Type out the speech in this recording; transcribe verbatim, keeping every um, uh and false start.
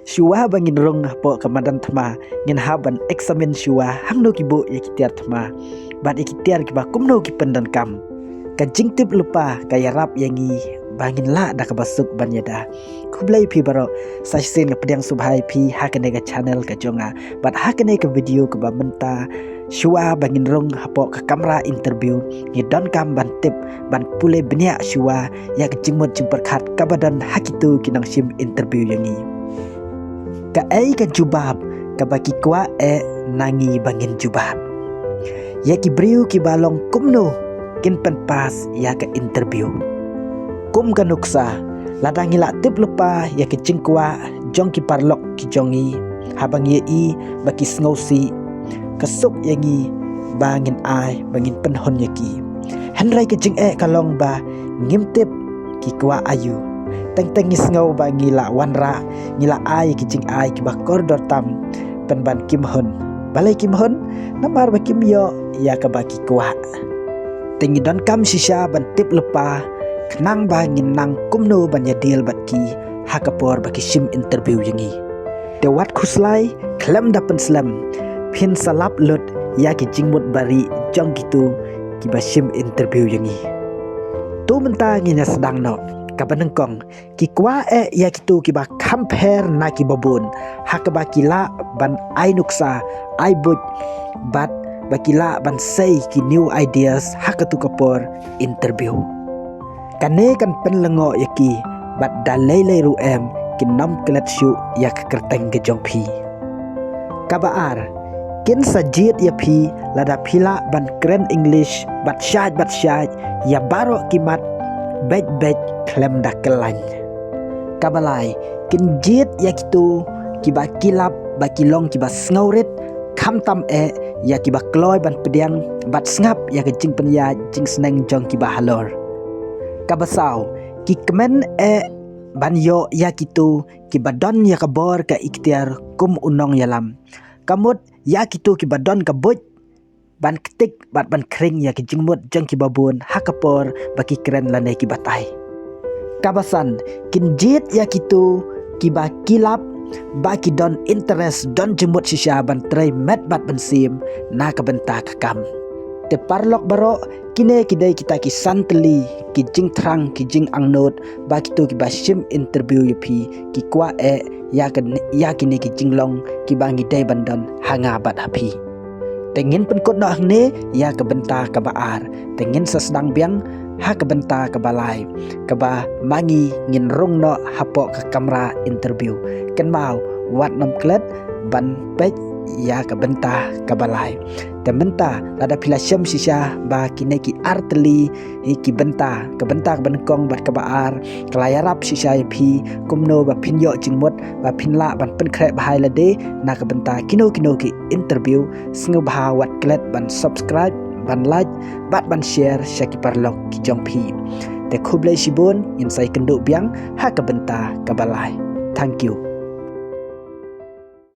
Shuwa ba ngin rung hapoh ka madan thma, ngin hap ban examine shuwa hangno ki buh ïa ki tiar thma bad ïa ki tiar kiba kumno ki pyndonkam. Ka jingtip lypa ka ïarap ïa ngi ba ngin lah da kaba suk ban ïada. Khublei phi baroh, sa shisien nga pdiang sngewbha ïa phi ha kane ka channel ka jong nga bad ha kane ka video kaba mynta. Shuwa ba ngin rung hapoh ka kamra interview, ngi donkam ban tip, ban pule bniah shuwa ïa ka jingmut jingpyrkhat kaba don ha kito ki nongshim interview ïa ngi. Kaei ka jubab kaba ki kwah eh na ngi ba ngin jubab? Ïa ki briew kiba long kumno kin pynpass ïa ka interview? Kum ka nuksa, lada ngi lah tip lypa ïa ka jingkwah jong ki paralok ki jong ngi, haba ngi ïohi ba ki sngewsih, ka suk ïa ngi ba ngin ai, ba ngin pynhun ïa ki. Hynrei ka jingeh ka long ba ngim tip ki kwah aïu. Teng teng ngi sngew ba ngi lah wanrah, ngi lah ai ïa ki jingai kiba kordor tam, pynban kim hun. Balei kim hun? Namar ba kim ïoh ïa kaba ki kwah. Te ngi donkam shisha ban tip lypa khnang ba ngin nang kumno ban ïadeal bad ki ha ka por ba ki shim interview ïa ngi. Te wat khuslai, khlem da pynslem, phin sa lap lut ïa ki jingmut bari jong kito kiba shim interview ïa ngi. To mynta ngin ïa sdang noh. Kaba nyngkong, ki kwah eh ïa kito kiba kham pher na kiba bun, ha kaba ki lah ban ai nuksa, ai buit, bad ba ki lah ban sei ki new ideas ha kato ka por interview. Kane kan pynlyngngoh ïa ki, bad da lei lei ruh em kin nym klet shuh ïa ka kyrteng ka jong phi. Kaba ar, kin sa jied ïa phi lada phi lah ban kren English bad shait bad shait ïa baroh ki mat beit beit khlem da kyllain. Kaba lai, kin jied ïa kito kiba ki lap ba ki long kiba sngewrit, khamtam eh ïa kiba kloi ban pdiang bad sngap ïa ka jingpynïaid jingsneng jong kiba halor. Kaba saw, ki kmen eh ban ïoh ïa kito kiba don ïa ka bor ka iktiar kum u nongïalam. Ka mut ïa kito kiba don ka buit ban ktik bad ban khring ïa ki jingmut jong kiba bun ha ka por ba ki kren lane ki batai. Kaba san, kin jied ïa kito kiba ki lap ba ki don interest, don jingmut shisha ban trei met bad mynsiem na ka bynta ka kam. Te paralok baroh, kine ki dei kita ki san tylli ki jingthrang, ki jingangnud ba kito kiba shim interview ïa phi ki kwah eh ïa kine, ïa kine ki jinglong kiba ngi dei ban don ha nga bad ha phi. Te ngin pynkut noh hangne ïa ka bynta kaba ar. Te ngin sa sdang biang ha ka bynta kaba lai, kaba ma ngi ngin rung noh hapoh ka kamra interview. Kynmaw, wat nym klet ban peit ïa ka bynta kaba lai. Te mynta lada phi la shem shisha ba kine ki ar tylli hi ki bynta, ka bynta kaba nyngkong bad kaba ar, ka la ïarap shisha ïa phi kumno ba phin ïoh jingmut ba phin lah ban pynkhreh bha ïa lade na ka bynta kino kino ki interview. Sngewbha wat klet ban subscribe, ban like bad ban share sha ki paralok ki jong phi. Te khublei shibun, ngin sa ïakynduh biang ha ka bynta kaba lai. Thank you.